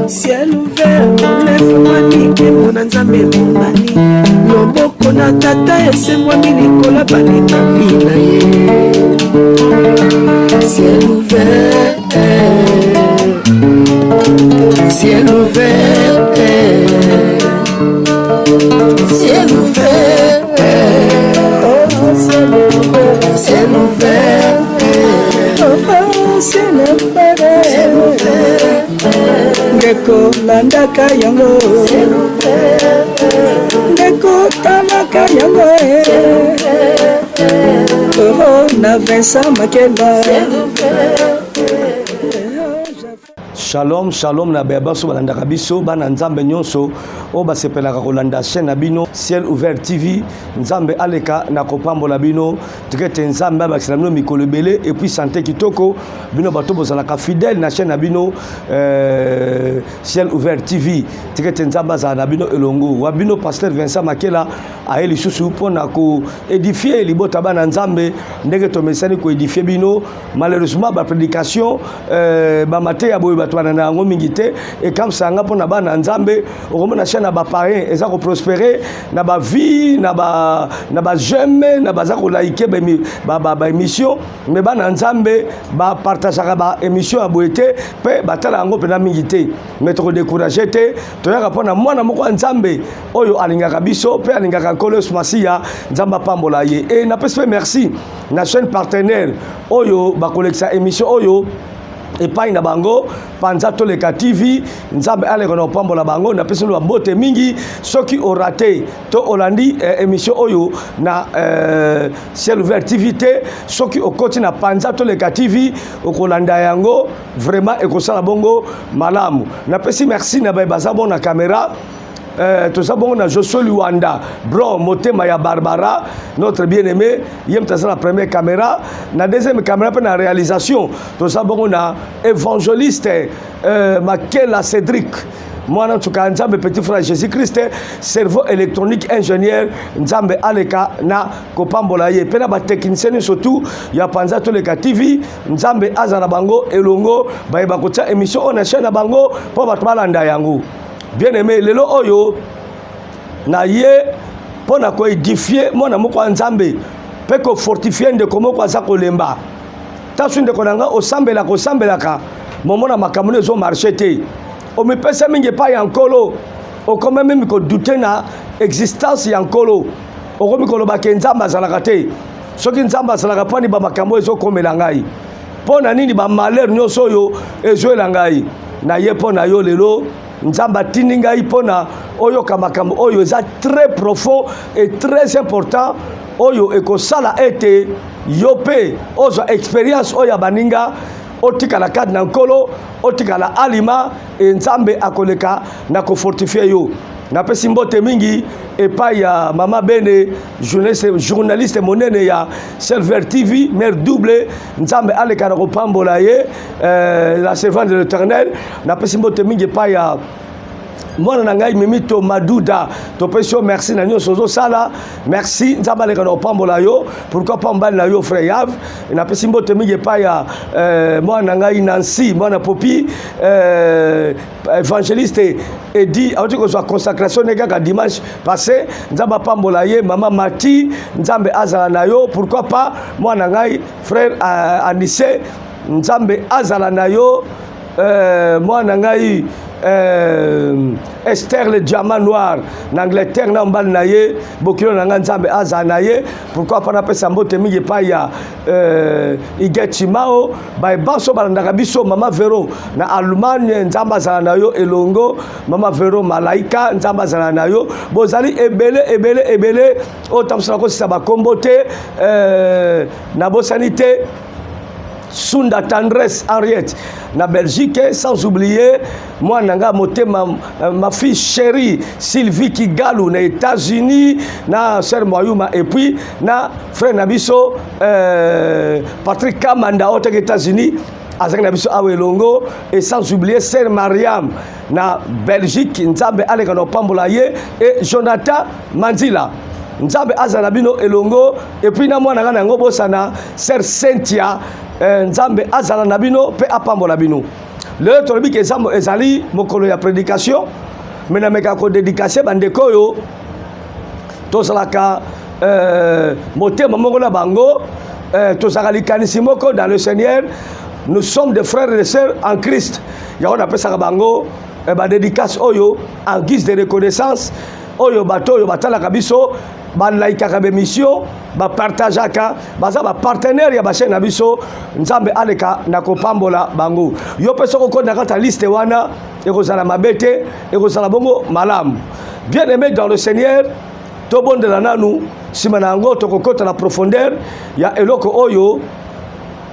Ciel ouvert olefungwami nkembo na nzambe emonani loboko na tata esembwami likolo balingami na ye ciel ouvert ciel ouvert ciel ouvert oh, ciel ouvert ciel ouvert oh, ciel ouvert ciel ouvert ndeko landaka yango ndeko talaka yango oh, na Vincent Makela. Shalom, shalom na baya banso balandaka biso bana Nzambe nyonso oyo basepelaka kolanda chaîne na bino Ciel Ouvert TV. Nzambe aleka na kopambola bino, tika ete Nzambe abakisela bino mikolo ebele et puis santé kitoko. Bino bato bozalaka fidèle na chaîne na bino Ciel Ouvert TV, tika ete Nzambe azala na bino elongo. Wa bino Pasteur Vincent Makela aye lisusu mpo na koedifie libota bana Nzambe ndenge tomesani koedifie bino. Malheureusement ba prédication bamateya boye bato balanda yango mingi te, ekamwisa yanga mpo na bana Nzambe. Okomona chaîne ya ba parrain eza koprospere na ba vie na ba na ba j'aime na baza kolike ba émission, mais bana Nzambe bapartageaka ba émission ya boye te mpe batala yango mpenza mingi te. Mais tokodécourage te, toyaka mpo na mwana moko ya Nzambe oyo alingaka biso mpe alingaka Nkolo Yesu Masiya. Nzambe apambola ye. E napesi mpe merci na chaîne partenaire oyo bakolekisa émission oyo epai na bango, Panza Toleka TV. Nzambe aleka na kopambola bango. Napesi bino bambote mingi. Soki orate to olandi émission oyo na Ciel Ouvert TV te, soki okoti na Panza Toleka TV okolanda yango, vraiment ekosala bongo malamu. Napesi merci na baye baza bon na caméra. Toza bongo na Josué Luanda Bron motema ya Barbara, notre bien-aimé, ye moto aza na première caméra. Na deuxième caméra mpe na réalisation toza bongo na évangéliste Makela Cédric, mwana nsuka ya Nzambe, petit frère Jésus Christ, cerveau électronique ingénieur. Nzambe aleka na kopambola ye mpe na batechnicien nyonso tu ya Panza Toleka TV. Nzambe aza na bango elongo, bayeba kotia émission oyo na chaîne na bango mpo bato balanda yango. Bien aimé, lelo oyo na ye mpo na koedifie mwana moko ya Nzambe mpe kofortifie ndeko moko aza kolemba. Tasu ndeko na ngai, osambelaka osambelaka, momona makambo no ezomarche te, omipesa mingi epai ya Nkolo, okomi mimi kodute na existence ya Nkolo, okomi koloba ke Nzambe azalaka te. Soki Nzambe azalaka, mpani bamakambo ezokomela ngai? Mpo na nini bamalheur nyonso oyo ezwela ngai? Na ye mpo na yo lelo, Nzambe atindi ngai mpo na oyoka makambo oyo eza très profond et très important, oyo ekosala ete yo mpe ozwa expérience oyo ya baninga, otikala kati na Nkolo, otikala alima e Nzambe akoleka na kofortifie yo. Napesi mbote mingi epai ya mama Bene, journaliste monene ya Server TV, mare double. Nzambe aleka na kopambola ye, la servante de l'Éternel. Napesi mbote mingi epai ya mwana na ngai Mimito Maduda, topesi yo merci na nyonso ozosala. Merci, Nzambe aleka na kopambola yo. Pourquoi pas mobali na yo, frère Yav. Napesi mbote mingi epai ya mwana na ngai Nancy, mwana Popi, évangéliste Edi, auti kozwa consacration ne kaka dimanche passé. Nzambe apambola ye. Mama Mati, Nzambe azala na yo. Pourquoi pas mwana ngai frère Anise, Nzambe azala na yo. Mwana ngai Esther le diamant noir na Angleterre, na mobali na ye, bokilo na ngai, Nzambe azala na ye. Pourquoi pas napesa mbote mingi epai ya Iget Chimao, baye banso balandaka biso. Mama Vero na Allemagne, Nzambe azala na yo elongo. Mama Vero Malaika, Nzambe azala na yo. Bozali ebele ebele ebele oyo tamosala kosisa bakombo te. Nabosani te Sunda Tendresse Henriette na Belgique, sans oublier mwana nga motema, ma fille chérie Sylvie Kigalu na États-Unis, na sœur Moyuma, et puis na frère na biso Patrick Kamanda oyo teke États-Unis, azalaki na biso awa elongo, et sans oublier sœur Mariam na Belgique. Nzambe aleka na opambola ye, et Jonathan Manzila. Nzambe azala bino elongo. Et puis na mwana nga na yango bosana sœur Cynthia, Nzambe azala na bino pe apambola bino. Lelo tolobi ke ezali mokolo ya prédication, mais nameka ko dédicacer bandeko oyo tozalaka motema moko na bango, tozalaka likanisi moko dans le Seigneur. Nous sommes des frères et des sœurs en Christ. Yango napesaka bango ba dédicace oyo en guise de reconnaissance. Oyo bato oyo batalaka biso, balaikaka bémission, bapartageaka, baza bapartenaire ya bachaîne na biso. Nzambe aleka na kopambola bango. Yo mpe soki okoti na kati ya liste wana, ekozala mabe te, ekozala bongo malamu. Bien aimé dans le Seigneur, tobondela nanu, nsima na yango tokokota na profondeur ya eloko oyo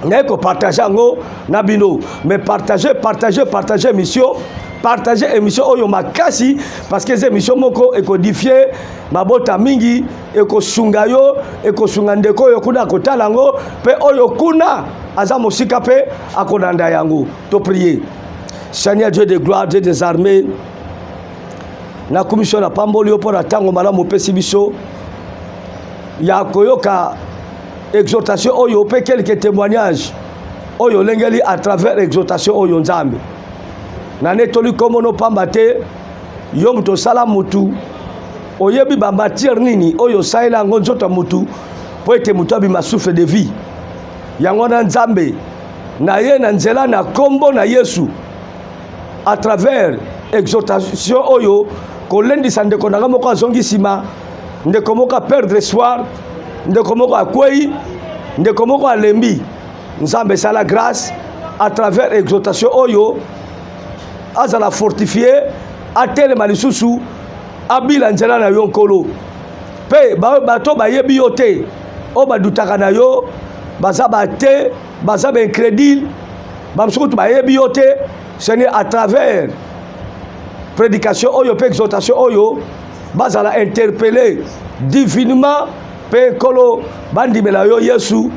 naye kopartage yango na bino. Mais partage, partage, partage émission, partage émission oyo makasi, parce que eza émission moko ekodifie mabota mingi, ekosunga yo, ekosunga ndeko oyo kuna akotala yango, mpe oyo kuna aza mosika mpe akolanda yango. Toprier. Seigneur Dieu de gloire, Dieu des armées, nakumisi yo, napamboli yo mpo na ntango malamu opesi biso ya koyoka exhortation oyo mpe quelques témoignages oyo olengeli à travers exhortation oyo. Nzambe, nanetoli nkombo no pamba te yo moto osala mutu, oyebi bamatière nini oyo osalela yango nzoto ya mutu mpo ete motu abima souffle de vie. Yango wana, Nzambe, na ye na nzela na nkombo na Yesu, à travers exhortation oyo, kolendisa ndeko na nga moko azongi nsima, ndeko moko aperdre espoir, ndeko moko akwei, ndeko moko alembi, Nzambe esala grâce à travers exhortation oyo azala fortifié, atelema lisusu, abila nzela na yo, Nkolo. Mpe bato bayebi yo te, oyo badutaka na yo, baza bate, baza baincrédule, bamosusu kutu bayebi yo te. Seigneur, à travers prédication oyo mpe exhortation oyo, bazala interpellé divinement mpe, Nkolo, bandimela yo Yesu,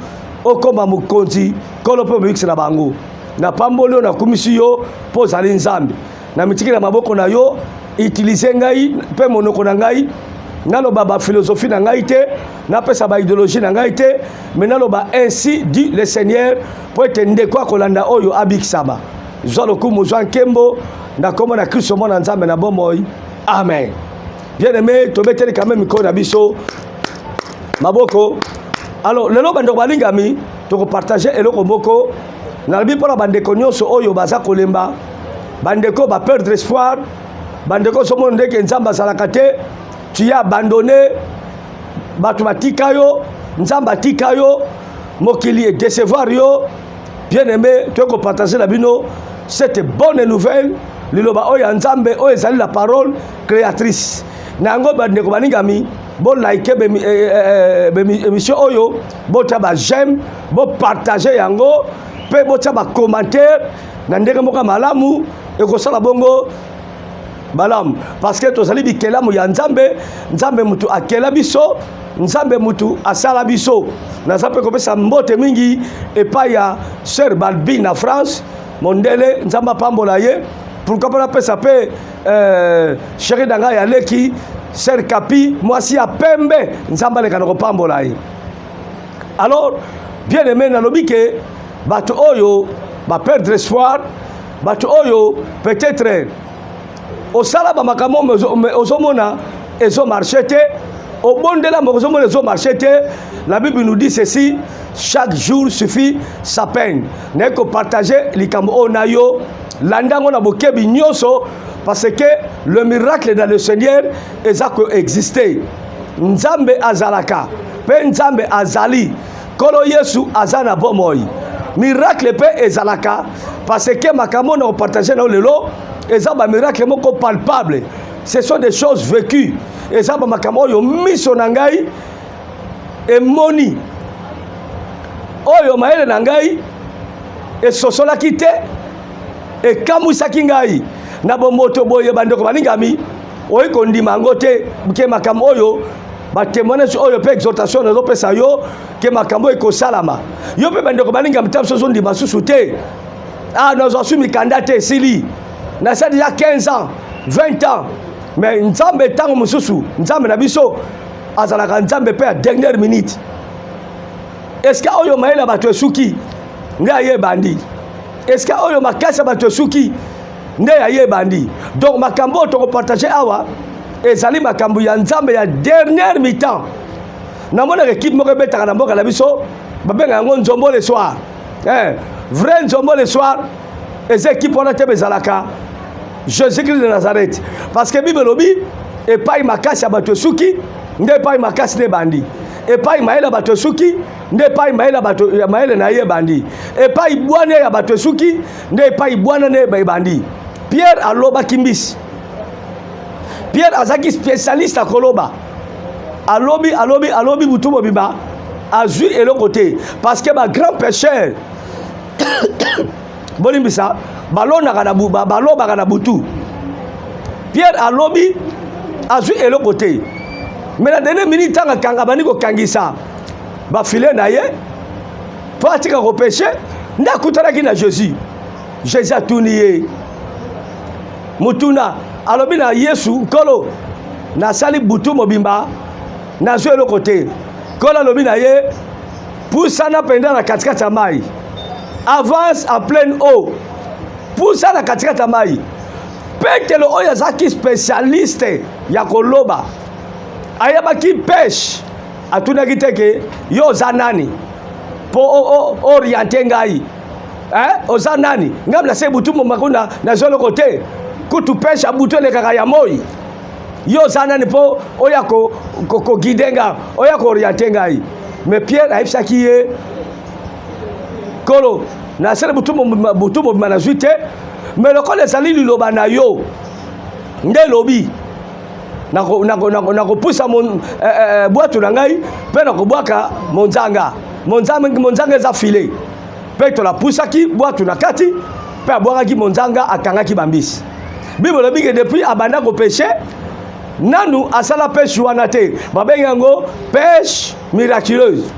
okóma mokonzi, Nkolo, mpe omibikisi na bango. Napamboli yo, nakumisi yo mpo ozali Nzambe. Na mitiki na maboko na yo, utilize ngai mpe monoko na ngai. Naloba baphilosophie na ngai te, napesa baidéologie na ngai te, mais naloba ainsi dit le Seigneur, mpo ete ndeko akolanda oyo abikisama. Zwa lokumu, zwa nkembo na nkombo na Kristo, mwana Nzambe na bomoi. Amen. Bien aimé, tobeteli quand même mikolo na biso maboko. Alors lelo, bandeko balingami, tokopartage eloko moko. Nalobi mpona bandeko nyonso oyo baza kolemba, bandeko baperdre espoir, bandeko ozomona ndenge Nzambe azalaka te, tu es abandonné, bato batika yo, Nzambe atika yo, mokili edécevoir yo. Bien aimé, toye kopartage na bino cette bonne nouvelle, liloba oyo ya Nzambe oyo ezali la parole créatrice. Na yango, bandeko balingami, bolike émission oyo, botia baj'aime, bopartage yango mpe botia bacommentaire na ndenge moko ya malamu. Ekosala bongo malamu, parce que tozali bikelamu ya Nzambe. Nzambe mutu akela biso, Nzambe mutu asala biso. Naza mpe kopesa mbote mingi epai ya sœur Balbi na France, mondele, Nzambe apambola ye. Pourquoi mpo napesa mpe chéri na ngai ya leki, sœur Kapi, mwasi ya pembe, Nzambe aleka na kopambola ye. Alors, bien aimé, nalobi ke bato oyo baperdre espoir, bato oyo peut-être osala bamakambo ozomona ezomarche te, obondela moko ozomona ezomarche te, la Bible nous dit ceci: chaque jour suffit sa peine. Naye kopartage likambo oyo na yo, landa yango na bokebi nyonso, parce que le miracle dans le Seigneur eza koexiste. Nzambe azalaka mpe Nzambe azali, Nkolo Yesu aza na bomoi. Miracle mpe ezalaka, parce que makambo na kopartage na yo lelo eza bamiracle moko palpable. Ce sont des choses vécues, eza bamakambo oyo miso na ngai emoni, oyo mayele na ngai esosolaki te, ekamwisaki ngai na bomoto boye. Bandeko balingami, oyi kondima yango te ke makambo oyo, batémoignage oyo mpe exhortation nazopesa yo, ke makambo ekosalama. Yo mpe, bandeko balingami, ta biso ozondima susu te: ah, nazwa su mikanda te, esili, nasali déjà 15 ans, 20 ans. Mais Nzambe, ntango mosusu Nzambe na biso azalaka Nzambe mpe ya dernière minute. Esika oyo mayele ya bato esuki nde aye ebandi. Esika oyo makasi ya bato esuki nde aye ebandi. Donc makambo oyo tokopartage awa ezali makambo ya Nzambe ya dernière mi-temps. Namonaka ekipe moko ebetaka na mboka na biso, babenga yango Nzombo le soir. Vrai Nzombo le soir eza ekipe wana te, ezalaka Jésus-Christ de Nazareth, parce que Bible elobi epai makasi ya bato esuki nde epai makasi nde ebandi, epai mayele ya bato esuki nde epai mayele ya bato ya mayele na ye ebandi, epai bwana ya bato esuki nde epai bwana nde ebandi. Pierre alobaki mbisi. Pierre azalaki spécialiste akoloba. Alobi, alobi, alobi butu mobimba, azwi eloko te, parce que ba grand pêcheur, bolimbisa, balonaka na balobaka na butu. Pierre alobi, azwi eloko te, mais na dernière minute, ntango akanga, abandi kokangisa bafile na ye mpo atika kopêcher, nde akutanaki na Jésus. Jésus atuni ye motuna. Alobi na Yesu: "Nkolo, nasali butu mobimba, nazwi eloko te." Nkolo alobi na ye: "Pusana mpenza na katikati ya mai, avance en pleine eau, pusa na katikati ya mai." Petelo oyo azalaki spécialiste ya koloba, ayebaki pêche, atunaki te ke yo oza nani mpo orienter ngai, eh? Oza nani? Ngai nase butu mobimba kuna, nazwi eloko te. Kutu pêche ya butu elekaka ya moi. Yo oza nani mpo oya koguider nga, oya koorienter ngai? Mais Pierre ayebisaki ye: "Kolo, nasali butu mobimba, nazwi te, mais lokola ezali liloba na yo nde elobi, nakopusa bwatu na ngai mpe nakobwaka monzanga." Monzanga eza filet. Petelo apusaki bwatu na kati mpe abwakaki monzanga, akangaki bambisi. Bible elobi ke depuis abanda kopêcher, nanu asala pêche wana te. Babengi yango pêche miraculeuse.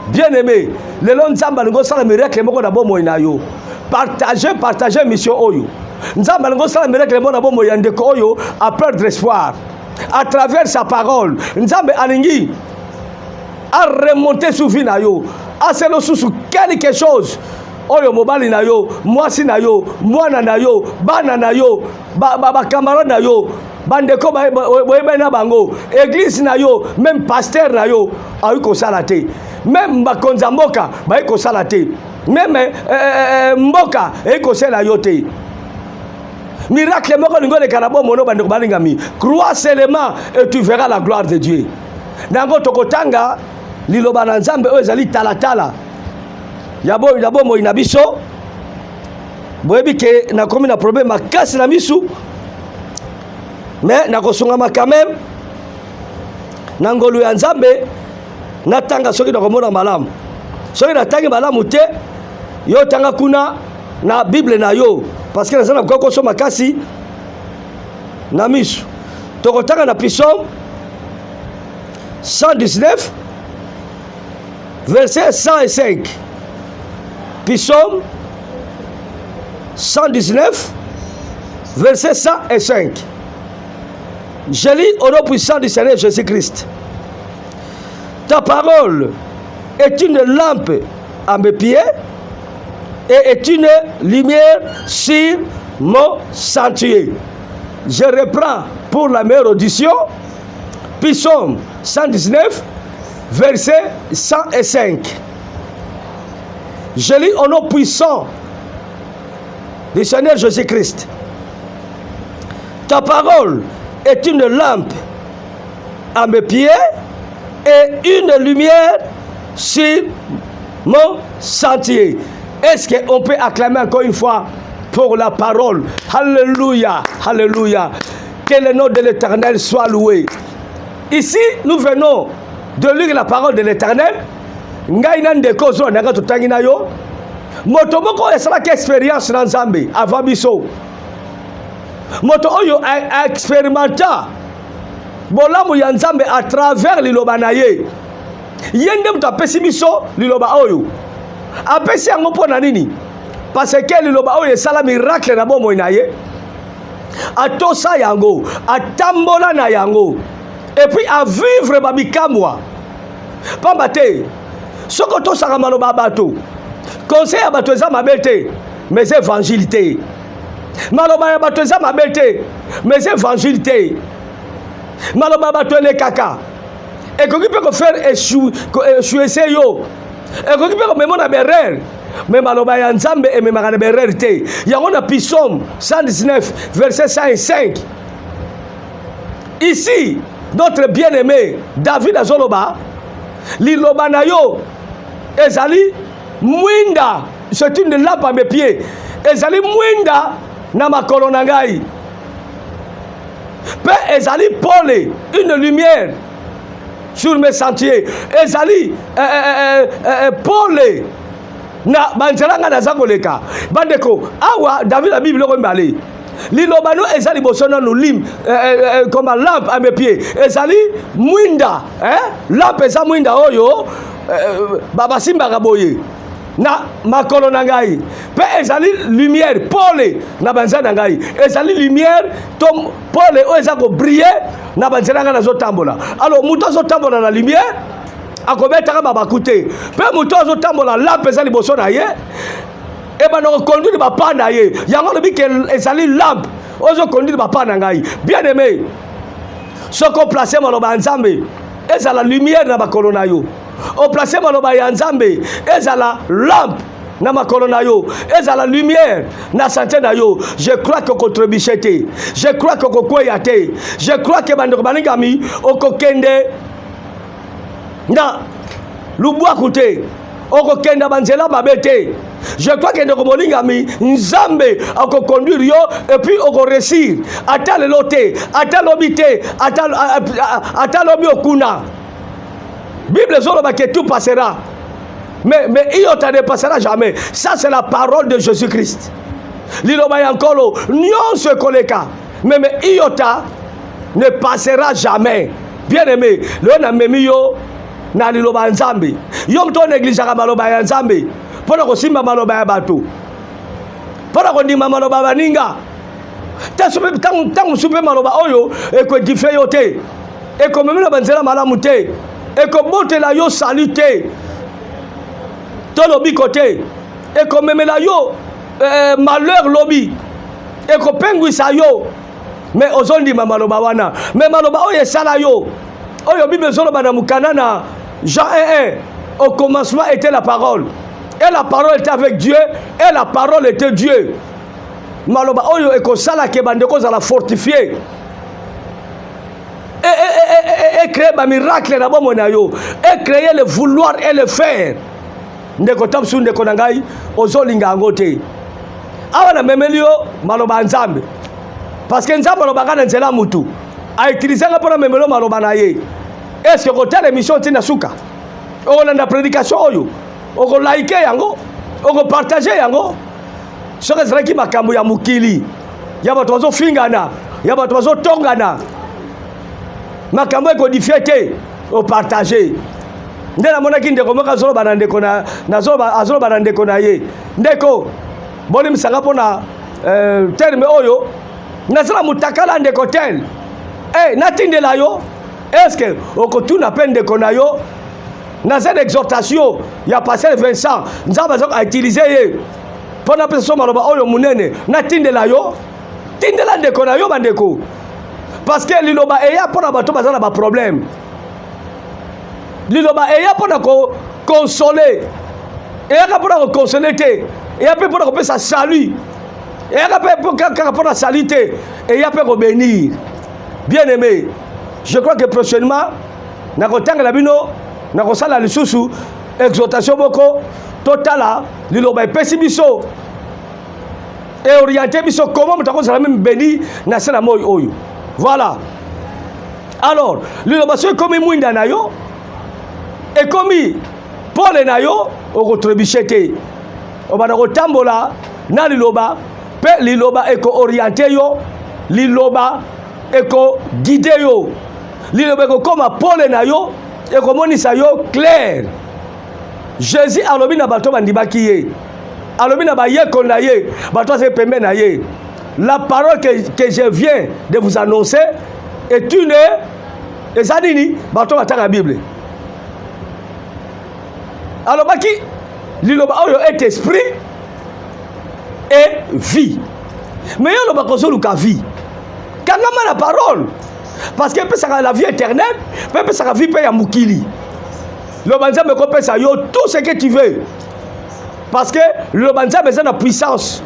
Bien aimé, lelo Nzambe alingi osala miracle moko na bomoi na yo. Partage, partage mission oyo. Nzambe alingi osala miracle moko na bomoi ya ndeko oyo aperdre espoir. À travers sa parole, Nzambe alingi aremonter sur vie na yo, asala lisusu quelque chose oyo mobali na yo, mwasi na yo, mwana na yo, bana na yo, bacamarade na yo, bandeko boyebani na bango, église na yo, même pasteur na yo ayi kosala te, même bakonzi ya mboka bayi kosala te, même mboka eyi kosala yo te. Miracle moko olingi oleka na bomoi. Bandeko balingami, crois seulement et tu verras la gloire de Dieu. Na yango tokotanga liloba na Nzambe oyo ezali talatala ya bomoi na biso. Boyebi ke nakomi na problème makasi na misu, mais nakosungama quand même na ngolu ya Nzambe. Natanga soki nakomona malamu. Soki natangi malamu te, yo tanga kuna na Bible na yo, parce que naza na kokoso makasi na misu. Tokotanga na Psaume 119, verset 105. Psaume 119, verset 105. Je lis au nom puissant du Seigneur Jésus-Christ. Ta parole est une lampe à mes pieds et est une lumière sur mon sentier. Je reprends pour la meilleure audition. Psaume 119, verset 105. Je lis au nom puissant du Seigneur Jésus-Christ. Ta parole est une lampe à mes pieds et une lumière sur mon sentier. Est-ce qu'on peut acclamer encore une fois pour la parole? Alléluia, Alléluia. Que le nom de l'Éternel soit loué. Ici, nous venons de lire la parole de l'Éternel. Ngai na ndeko ozo nanga totangi na yo. Moto moko oyo asalaki expérience na Nzambe avant biso. Moto oyo aexpérimenta bolamu ya Nzambe à travers liloba na ye. Ye nde moto apesi biso liloba oyo. Apesi yango mpo na nini? Parce que liloba oyo esala miracle na bomoi na ye. Atosa yango, atambola na yango. Et puis à vivre babikamwa. Pamba te soki otosaka maloba ya bato, conseil ya bato eza mabe te, mais évangile te. Maloba ya bato eza mabe te, mais évangile te. Maloba ya bato elekaka, ekoki mpe kofaire échouer yo, ekoki mpe komema na berere, mais maloba ya Nzambe ememaka na berere te. Yango na Psaume 119 verset 105, ici notre bien-aimé David azoloba: liloba na yo ezali mwinda, c'est une lampe à mes pieds, ezali mwinda na makolo na ngai, mpe ezali pole, une lumière sur mes sentiers, ezali pole na banzela ngai naza koleka. Bandeko, awa David abi biloko mibale: liloba no eza liboso nanu lim comme lampe à mes pieds, ezali mwinda, eh? Lampe eza mwinda oyo basimbaka boye na makolo na ngai, mpe ezali lumière, pole na banzela na ngai, ezali lumière to pole oyo eza kobriller na banzela ngai nazotambola. Alors moto azotambola na lumière akobetaka mabaku te, mpe moto azotambola, lampe eza liboso na ye, ebanda koconduire bapas na ye. Yango alobi ke ezali lampe oyo ezoconduire bapas na ngai. Bien aimé, soki oplace maloba ya Nzambe ezala lumière na makolo na yo, oplace maloba ya Nzambe ezala lampe na makolo na yo, ezala lumière na sentier na yo, je crois que okotrébucher te, je crois que okokweya te, je crois que, bandeko balingami, okokende na lubwaku te, okokenda banzela mabe te. Je crois que, ndeko molingami, Nzambe akoconduire yo et puis okoréussir, ata lelo te, ata lobi te, ata lobi okuna. Bible ezoloba que tout passera, mais iota ne passera jamais. Ça, c'est la parole de Jésus Christ. Liloba ya Nkolo: nyonso ekoleka, mais iota ne passera jamais. Bien aimé, lelo namemi yo na liloba ya Nzambe. Yo moto onégligeaka maloba ya Nzambe mpo na kosimba maloba ya bato, mpo na kondima maloba ya baninga, ntango mosusu mpe maloba oyo ekoédifier yo te, ekomemi na banzela malamu te, ekobotela yo salut te to lobiko te, ekomemela yo malheur lobi, ekopengwisa yo, mais ozondima maloba wana. Mais maloba oyo esala yo, oyo Bible ezoloba na mokanda na Jean 1 1: au commencement était la parole, et la parole était avec Dieu, et la parole était Dieu. Maloba oyo ekosalaka bandeko ozala fortifié, ecréer bamiracle na bomoi na yo, ecréer le vouloir et le faire. Ndeko ta mosusu, ndeko na ngai, ozolinga yango te. Awa namemeli yo maloba ya Nzambe, parce que Nzambe alobaka na nzela mutu, autiliser nga mpona memeli yo maloba na ye. Est-ce kotala émission ntina suka, okolanda prédication oyo, okoliker yango, okopartager yango? Soki ezalaki makambo ya mokili, ya bato bazofingana, ya bato bazotongana, makambo ekoédifier te, opartager nde? Namonaki ndeko moko azoloba na ndeko na azoloba na ndeko na ye: ndeko, bolimisanga mpona terme oyo, nasala motakala ndeko tel e natindela yo. Est-ce okotuna mpe ndeko na yo? Naza na exhortation ya pasteur Vincent, Nzambe aza autiliser ye mpo napesa so maloba oyo monene, natindela yo. Tindela ndeko na yo, bandeko, parce que liloba eya mpo na bato baza na baproblème, liloba eya mpo na koconsoler, eyaka mpo na koconsoler te, eya mpe mpo na kopesa salut, eyaka mpe kaka mpo na salut te, eya mpe kobénir. Bien aimé, je crois que prochainement nakotangela bino, nakosala lisusu exhortation moko, totala liloba epesi biso, eorienter biso comment moto akozala même béni na se na moi oyo. Voilà. Alors liloba soki ekomi mwinda na yo, ekomi pole na yo, okotrébucher te. Obanda kotambola na liloba, mpe liloba ekoorienter yo, liloba ekoguider yo, liloba ekokóma pole na yo, ekomonisa yo clair. Jésus alobi na bato bandimaki ye, alobi na bayekoli na ye, bato azali pembe na ye: la parole que je viens de vous annoncer est une Eza nini? Bato batanga Bible. Alobaki liloba oyo est esprit et vie. Mais yo olobaka ozoluka vie. Kangama na parole. Parce que epesaka la vie éternelle, mpe epesaka vie mpe ya mokili. Loba Nzambe ekopesa yo tout ce que tu veux. Parce que liloba Nzambe eza na puissance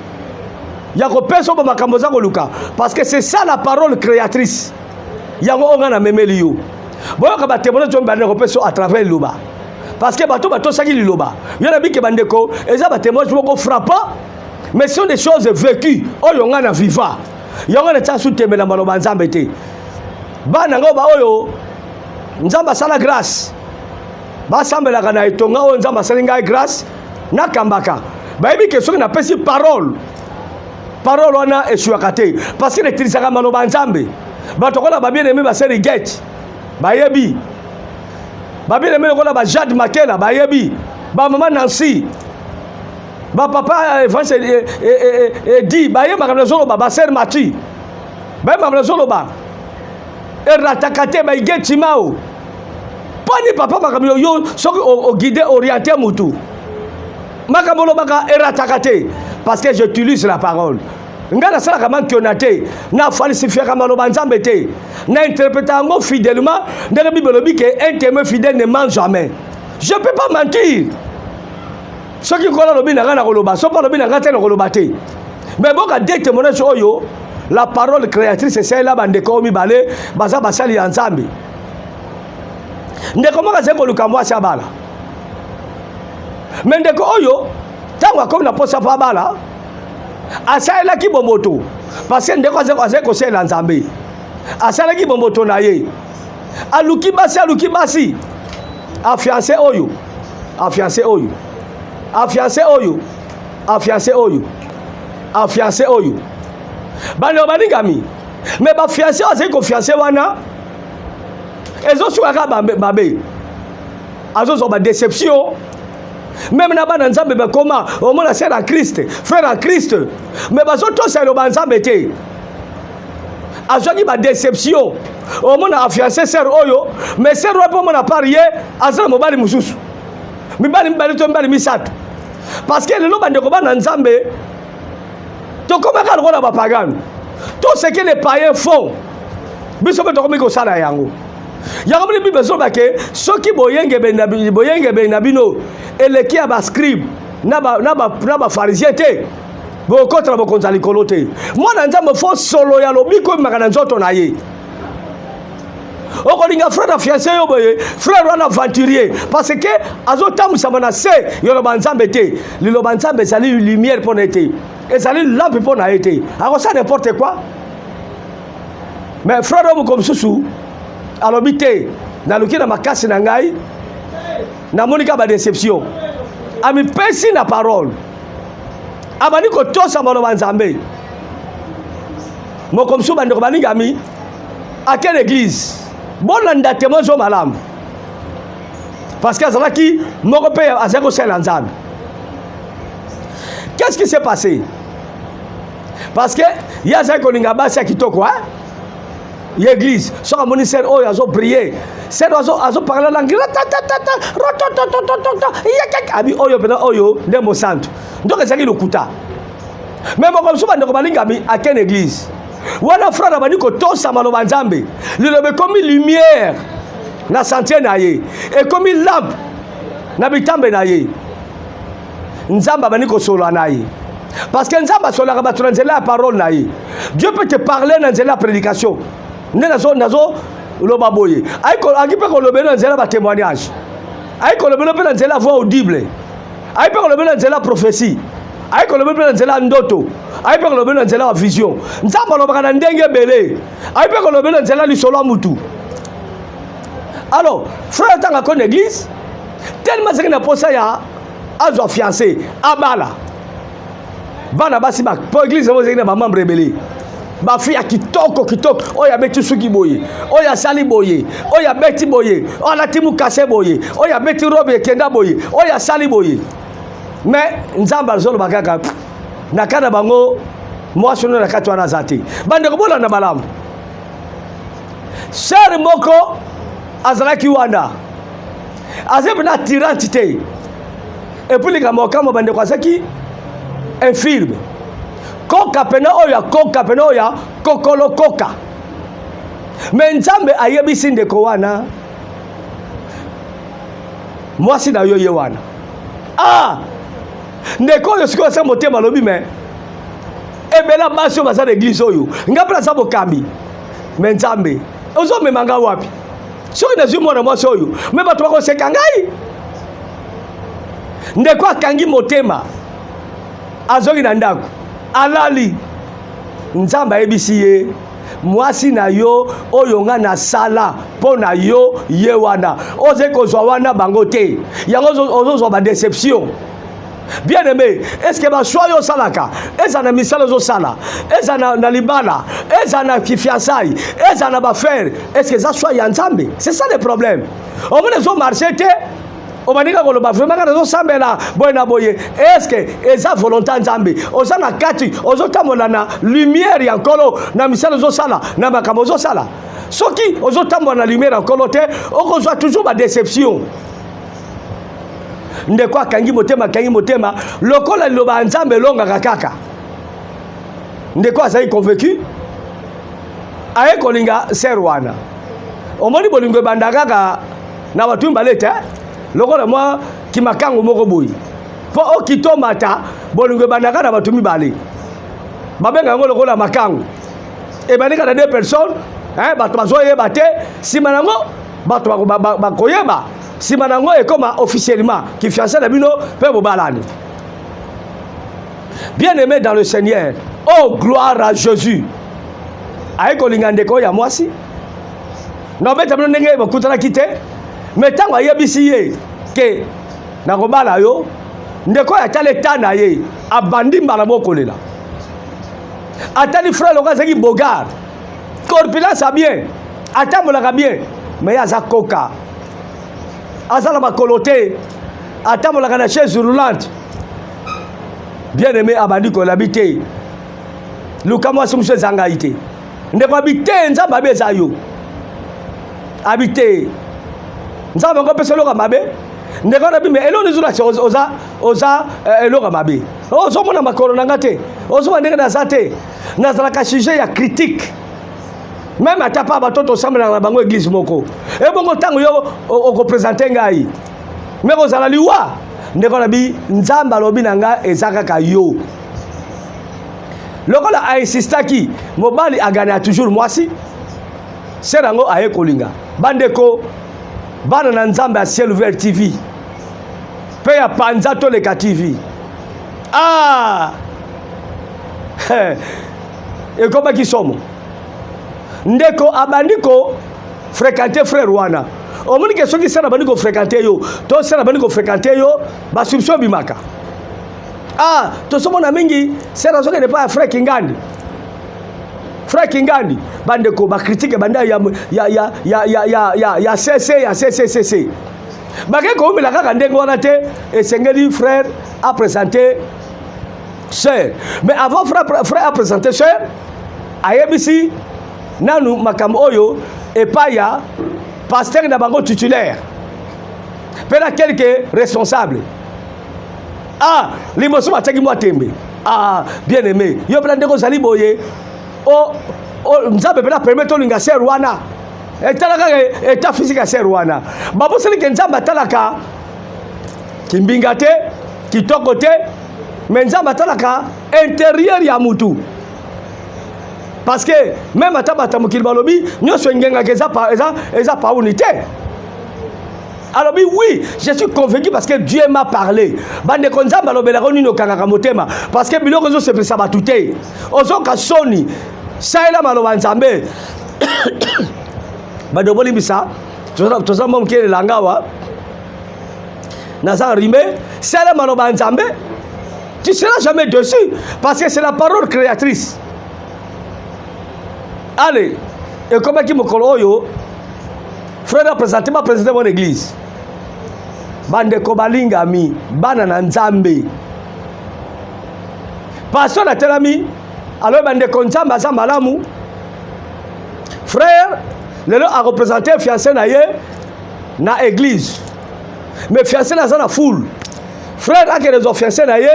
ya kopesa oyo makambo oza koluka. Parce que c'est ça la parole créatrice. Yango oyo ngai namemeli yo. Boyoka ba témoignage oyo mibale nakopesa à travers liloba. Parce que bato batosaki liloba. Yo na bike bandeko, eza ba témoignage moko frappant, mais ce sont des choses vécues oyo ngai na viva. Yango na tia su tembe na maloba Nzambe te. Bana ngo ba oyo Nzambe asala grâce. Basambelaka na etonga oyo Nzambe asali ngai grâce, nakambaka. Bayebi ke soki napesi parole, parole wana eswaka te parce que netilisaka maloba Nzambe. Bato kola ba bien-aimé ba seri get bayebi. Ba bien-aimé lokola ba Jade Makela bayebi. Ba mama Nancy, ba papa Evance Edi bayebaka na zoloba, ba sœur Mati bayebaka na zoloba. Erataka te ba igeti mao. Pani papa makambo yo soki o guide orienté mutu. Makambo lobaka erataka te parce que j'utilise la parole. Nga nasalaka mankiona te, na falsifiaka maloba Nzambe te, na interpréta yango fidèlement ndenge Bible elobi ke un témoin fidèle ne ment jamais. Je peux pas mentir. Soki nkolo alobi na nga na koloba, soki alobi na nga te na koloba te. Mais boka deux témoignages oyo, la parole créatrice esalela bandeko oyo mibale baza basali ya Nzambe. Ndeko moko azali koluka mwasi abala. Mais ndeko oyo ntango akomi na posa mpo abala, asalelaki bomoto parce que ndeko azali kosalela Nzambe. Asalaki bomoto na ye. Aluki basi, aluki basi. Afiancé oyo, afiancé oyo, afiancé oyo, afiancé oyo, afiancé oyo. Bana balingami. Mais ba fiancé azali kofiancé wana ezosukaka mabe. Azozwa ba déception. Même na bana Nzambe bakoma omona sœur en Christ, frère en Christ, mais bazotosa liloba Nzambe te. Azwaki ba déception. Omona afiancé sœur oyo, mais sœur oyo mpo omona par ye aza na mobali mosusu. Mibali mibali to mibali misato. Parce que lelo bandeko bana Nzambe tokomaka lokola bapagano. Tout ce que les païens font, biso mpe tokomi kosala yango. Yango moni Bible ezoloba ke soki boyengebeni na bino eleki ya ba scribe na ba pharisien te, bokotela bokonzi ya likolo te. Mwana Nzambe fo solo ya lobiko ebimaka na nzoto na ye. Okolinga frère ya fiancé yo boye, frère wana aventurier parce que azotambwisama na se yoloba Nzambe te. Liloba Nzambe ezali lumière mpo na ye te, ezali lampe mpo na ye te. Akosala n'importe quoi. Mais frère oyo moko mosusu alobi te, naluki na makasi na ngai, namoni kaka ba déception. Amipesi na parole, abandi kotosa maloba Nzambe. Moko mosusu bandeko balingami ake l'église, bolanda témoin zo malamu parce que azalaki moko mpe azalaki kosalela Nzambe. Qu'est-ce qui s'est passé? Parce que ye azalaki kolinga basi ya kitoko, hein? Ye église soki amoni sœur oyo azo prier, sœur azo parler langue abi oyo mpenza oyo nde mosantu. Donc ezalaki lokuta. Mais moko mosusu bandeko balingami ake na église wana, frère abandi kotosa maloba Nzambe. Liloba ekomi lumière na sentier na ye, ekomi lampe na bitambe na ye. Nzambe abandi kosolola na ye parce que Nzambe asololaka bato na nzela ya parole na ye. Dieu peut te parler na nzela ya prédication nde nazo loba boye. Aki mpe kolobela na nzela ya batémoignage, ayi kolobela mpe na nzela ya voix audible, ayi mpe kolobela na nzela ya prophétie, ayi kolobela mpe na nzela ya ndoto, ayi mpe kolobela na nzela ya vision. Nzambe alobaka na ndenge ebele, ayi mpe kolobela na nzela ya lisolo ya mutu. Alors frère atanga ko na église tellement azalaki na posa ya azwa fiancé abala bana basi ba po église yango ezalaki na bamembre ebele, bafi ya kitoko kitoko, oyo abeti suki boye, oyo asali boye, oyo abeti boye, oyo alati mokase boye, oyo abeti robe ekenda boye, oyo asali boye. Mais Nzambe azoloba kaka na kati na bango mwasi oyo na kati wana aza te. Bandeko bolanda malamu, sœur moko Azalaki wana, azali mpena attirante te. Et puis likambo okamwa, bandeko, azalaki infirme, koka pena oyo ya koka pena oyo ya kokolo koka. Mais Nzambe ayebisi ndeko wana: "Mwasi na yo ye wana." Ah, ndeko oyo sikoyo asa motema, alobi: "Mais ebela basi oyo baza na église oyo, nga mpe naza mokambi, mais Nzambe, ozomema nga wapi? Soki nazwi mwana mwasi oyo, mais bato bakoseka ngai." Ndeko akangi motema, azongi na ndako, alali. Nzambe ayebisi ye: "Mwasi na yo oyo nga nasala mpo na yo ye wana. Ozali kozwa wana bango te, yango ozozwa badéception." Bien aimé, est ce que bachoix oyo osalaka, eza na misala ozosala, eza na libala, eza na kifiançailles, eza na baaffaires, est ce que eza choix ya Nzambe? C'est ça le problème. Omoni ezomarcher te, obandika koloba: "Vraiment, nga nazosambela boye na boye." Est ce que eza volonté ya Nzambe? Oza na kati, ozotambola na lumière ya Nkolo na misala ozosala, na makambo ozosala? Soki ozotambola na lumière ya Nkolo te, okozwa toujours badéception. Ndeko akangi motema, akangi motema. Lokola liloba ya Nzambe elongaka kaka, ndeko azali convaincu, aye kolinga sœur wana. Omoni, bolingo ebanda kaka na bato mibale te, lokola mwa kimakango moko boye mpo okitomata. Bolingo ebandaka na bato mibale, babenga yango lokola makango. Ebandi kaka na deux personnes, bato bazoyeba te. Nsima nango bato bakoyeba, nsima nango ekoma officiellement kifiancé na bino mpe bobalani. Bien aimé dans le Seigneur, oh, gloire à Jésus! Aye kolinga ndeko oyo ya mwasi. Na obeta bino ndenge bakutanaki te, mais ntango ayebisi ye ke nakobala yo, ndeko oyo atali eta na ye, abandi mbala moko kolela. Atali frère loko azalaki beau gars, corpulence ya bien, atambolaka bien, mais ye aza koka, aza na makolo te, atambolaka na chaise roulante. Bien aimé, abandi kolela bi te: "Luka mwasi mosusu, eza ngai te." Ndeko abi te: "Nzambe abi eza yo." Abi te: "Nzambe yango opesa eloko ya mabe." Ndeko na bi: "Mais eloko ezolakisa oza eloko ya mabe, ozomona makolo na nga te, ozomona ndenge naza te, nazalaka sujet ya critique, même ata pa bato tosambelaka na bango église moko. Ebongo ntango yo okoprésenter ngai, mais kozala liwa." Ndeko na bi: "Nzambe alobi na ngai eza kaka yo." Lokola ainsistaki, mobali aganya toujours mwasi. Sœur yango aye kolinga. Bandeko, bana na Nzambe ya Ciel Ouvert TV mpe ya Panza Toleka TV, ah, ekomaki somo. Ndeko abandi kofréquenter frère wana. Omoni ke soki sœur abandi kofréquenter yo to sœur abandi kofréquenter yo, basoupçon ebimaka. Ah, tosomona mingi sœur azokende epai ya frère Kingandi, frère Kingandi. Bandeko, bacritiques banda ya, ya, ya, ya, ya, ya, ya, ya cc ya cccc. Bake koumela kaka ndenge wana te. Esengeli frère aprésenter sœur. Mais avant frère aprésenter sœur, ayebisi nanu makambo oyo epai ya pasteur na bango titulaire mpe na quelque responsable. Ah, liboso batiaki mwa tembe. Ah, bien aimé, yo mpena ndenge ozali boye, o Nzambe mpena permettre olinga sœur wana? Etala kaka état physique ya sœur wana. Babosani ke Nzambe atalaka kimbinga te, kitoko te, mais Nzambe atalaka intérieur ya mutu, parce que même ata bato ya mokili balobi nyonso engengaka eza pauni te. Alobi: "Oui, je suis convaincu parce que Dieu m'a parlé." Bandeko, Nzambe alobelaka nini? Okangaka motema parce que biloko ezosepelisa bato te, ozoka soni. Salela maloba Nzambe. Bandeko, bolimbisa, toza mwa moke elanga awa, naza enrhumé. Salela maloba ya Nzambe, tu seras jamais déçu parce que c'est la parole créatrice. Allez, ekomaki mokolo oyo frère aprésenter, baprésenter mon église. Bandeko balingami, bana na Nzambe, pasteur atelami, alobi: "Bandeko, Nzambe aza malamu. Frère lelo areprésenter fiancé na ye." na église, mais fiancé na aza na foule. Frère akende zwa fiancé na ye,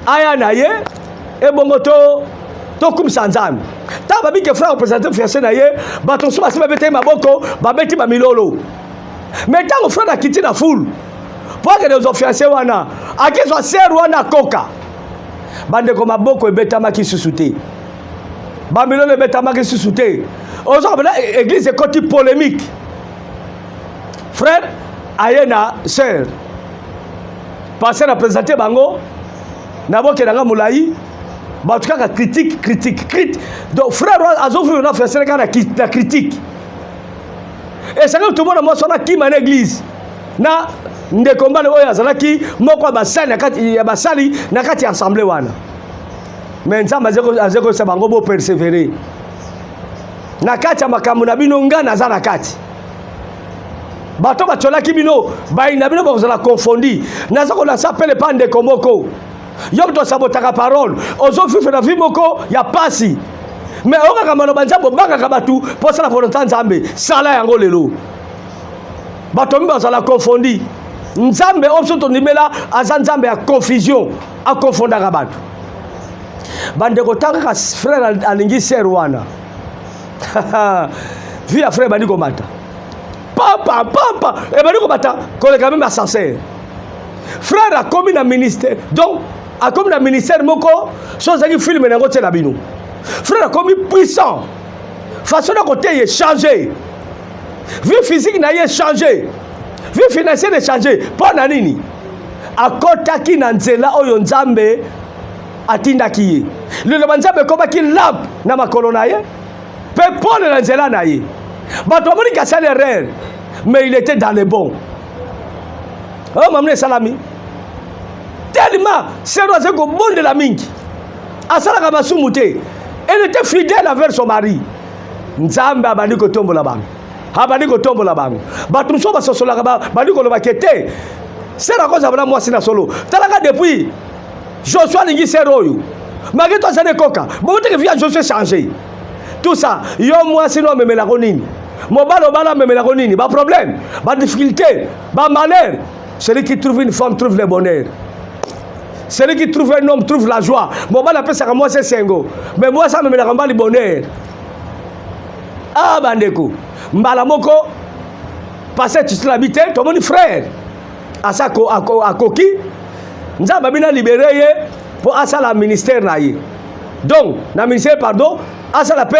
aya na ye ebongo to tokumisa Nzambe. Ntango babike frère représente fiancé na ye, bato mosusu basi babetaki maboko, babeti bamilolo. Mais ntango frère akiti na foule mpo akende kozwa fiancé wana, akezwa sœur wana akoka. Bandeko, maboko ebetamaki susu te, bamilolo ebetamaki susu te. Ozoka mpena église ekoti polémique. Frère aye na sœur, pasteur apresente bango na bokendanga molai, bato kaka critique, critique, critique. Donc frère azovivre na fiancé kaka na critique. Esengeli tomona mwasi wana kima na église na ndeko mbale oyo azalaki moko ya basali na kati ya basali na kati ya assemblée wana. Mais Nzambe azali koyebisa bango: bopersévérer na kati ya makambo na bino, ngai naza na kati. Bato batiolaki bino, bayini na bino bakozala confondu. Naza kolasa pele pa ndeko moko. Yo moto osabotaka parole, ozovivre na vie moko ya pasi, mais okaka maloba Nzambe, obangaka bato mpo osala volonté Nzambe. Sala yango lelo, bato mi bazala confondu. Nzambe oyo biso tondimela aza Nzambe ya confusion, akonfondaka bato. Bandeko, ntango kaka frère alingi sœur wana, vie ya frère ebandi komata pampa pampa, ebandi komata koleka même ascenseur. Frère akomi na ministère, donc akomi na ministère moko so ozalaki film na yango tie na bino. Frère akomi puissant, façon na koteya echanger, vie physique na ye echanger, vie financière echanger. Mpo na nini? Akɔtaki na nzela oyo Nzambe atindaki ye. Liloba Nzambe ekomaki lampe na makolo na ye mpe pole na nzela na ye. Bato bamoniki asali erreur, mais il était dans le bon. Oyo mamina esalami tellement sœur azali kobondela mingi, asalaka masumu te, elle était fidèle envers son mari. Nzambe abandi kotombola bango, abandi kotombola bango. Bato mosusu basosolaka, bandi kolobaka te sœur akozala na mwasi na solo. Talaka depuis Josué alingi sœur oyo, malgré to azali ekoka bongo teke, vie ya Josué change tout ça. Yo mwasi no amemelako nini? Mobali obala amemelako nini? Baproblème, badifficulté, bamalheur. Celui qui trouve une femme trouve le bonheur, celui qui trouve un homme trouve la joie. Mobali apesaka mwasi esengo, mais mwasi amemelaka mobali bonheur. Ah bandeko, mbala moko pasteur tusila bi te, tomoni frère asa akoki. Nzambe abina libérer ye mpo asala ministère na ye, donc na ministère, pardon, asala mpe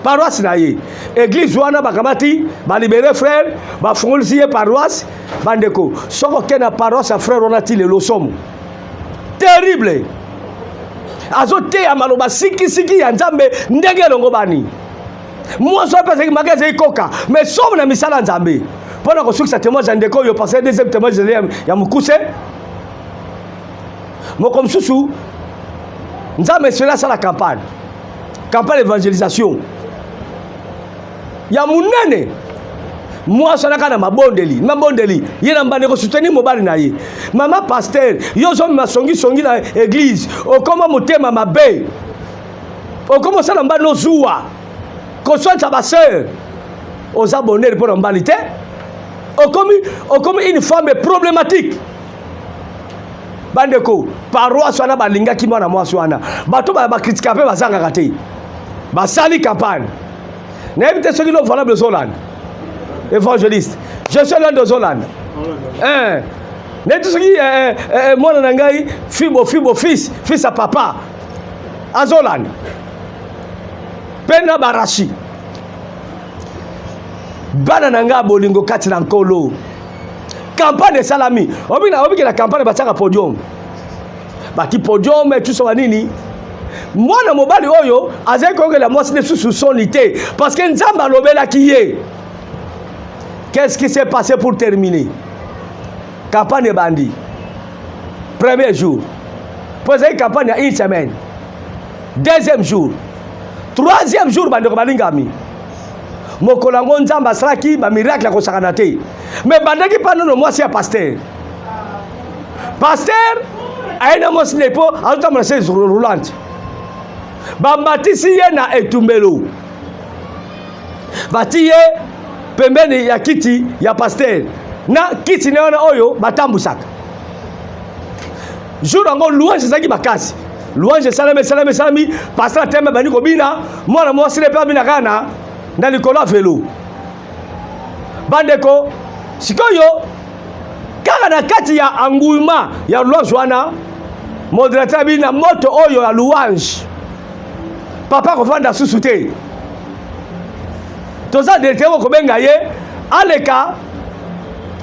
paroisse na ye. Église wana bakamati, balibérer frère, bafungolisi ye paroisse. Bandeko, soki okende na paroisse ya frère wana ti lelo, somo terrible. Azoteya maloba sikisiki ya Nzambe ndenge elongo bani. Mwasi oyo mpe azalaki maki, azali koka, mais somo na misala ya Nzambe. Mpo na kosukisa témoignage ya ndeko oyo, parce que deuxième témoignage ezali ya mokuse. Moko mosusu, Nzambe eseli asala campagne, campagne évangélisation ya monene. Mwasi wana kaka na mabondeli, mabondeli ye na mbandeko, soutenir mobali na ye. Mama pasteur, yo ozomema songisongi na église, okoma motema mabe, okoma osala mbali, ozuwa koswanisa basœur, oza bonheur mpo na mobali te. Okomi une femme problématique. Bandeko, paroisse wana balingaki mwana mwasi wana. Bato bakritika mpe bazangaka te. Basali campagne. Nayebi te soki lo valable ozolanda, évangéliste, je suis loin ozolanda. Nayebi te soki mwana na ngai fibo fibo, fils ya papa azolanda mpe na barashi. Bana na ngai ya bolingo kati na Nkolo, campagne esalami. Obiki na campagne, batiaka podium, bati podium tuso banini. Mwana mobali oyo azali koyokela mwasi nde susu soni te, parce que Nzambe alobelaki ye. Qu'est-ce qui s'est passé? Pour terminer, campagne ebandi premier jour, mpo ezali campagne ya une semaine, deuxième jour, troisième jour. Bandeko balingami, mokolo yango Nzambe asalaki bamiracle ya kosakana te. Mais bandaki mpa nono mwasi ya pasteur. Pasteur aye na mwasi nde mpo azotambola chaise roulante. Bamatisi ye na etumbelo, bati ye. pembeni ya kiti ya pasteur na kiti na wana oyo batambusaka. Jour yango louange ezalaki makasi, louange esalami esalami esalami, pasteur ateme abandi kobina, mwana mwasi ne mpe abina kaka na likolo ya velo. Bandeko, sikoyo kaka na kati ya engouement ya louange wana, modérateur abini na moto oyo ya louange, papa akofanda susu te, toza directeur kobenga ye aleka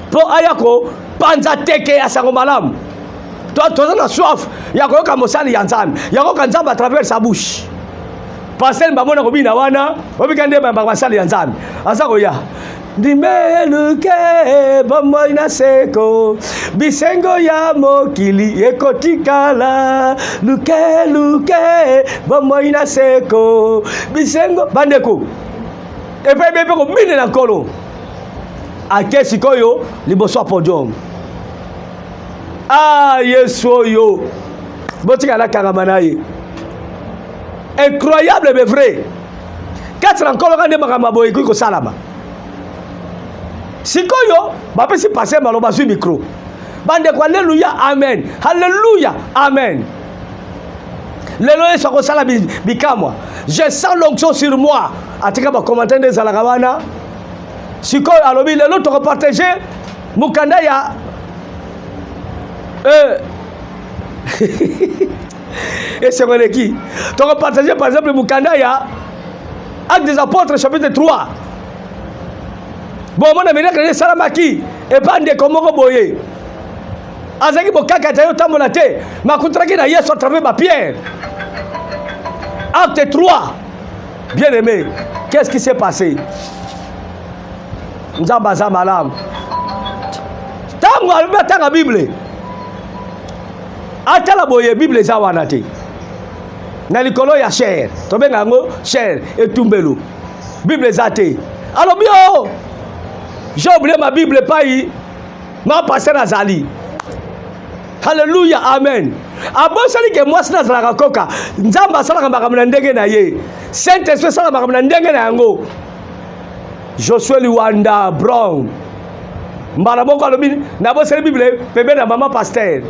mpo aya kopanza teke ya sango malamu. Toza na soif ya koyoka mosali ya Nzambe, ya koyoka Nzambe à travers sa bouche. Pasteur bamona kobina wana, obika nde bayambaka basali ya Nzambe, aza koya ndimeluke bomoi na seko, bisengo ya mokili ekotikala, luke luke bomoi na seko bisengo. Bandeko, epai be mpe kobinela Nkolo, ake sikoyo liboso ya podium. Ah, Yesu oyo, botika nakangama na ye. Incroyable mais vrai, kati na Nkolo ka nde makambo ya boye ekoki kosalama. Sikoyo bapesi pasteur maloba, azwi micro. Bandeko, alleluya, amen, alleluya, amen. Lelo Yesu akosala bikamwa, je sens l'onction sur moi. Atika bacommentaire nde ezalaka wana. Sikoyo alobi lelo tokopartage mokanda ya esengo eleki, tokopartage par exemple mokanda ya Acte des Apôtres chapitre 3. Bomona miracle esalamaki epa ndeko moko boye azalaki bokaka te, otambola te, makutanaki na Yesu à travers bapierre. Acte 3, bien aimé, qu'est-ce qui s'est passé? Nzambe aza malamu. Ntango alobi atanga Bible, atala boye, Bible eza wana te na likolo ya chaire, tobenga yango chaire, etumbelo. Bible eza te. Alobi: "O, oh, j'ai oublié ma Bible epai ma pasteur azali." Halleluya, amen. Abosani ke mwasi nazalaka koka. Nzambe asalaka makambo na ndenge na ye, Saint Esprit asalaka makambo na ndenge na yango. Josue Liwanda Brown mbala moko alobi: "Nabosani Bible pembeni na mama pasteur."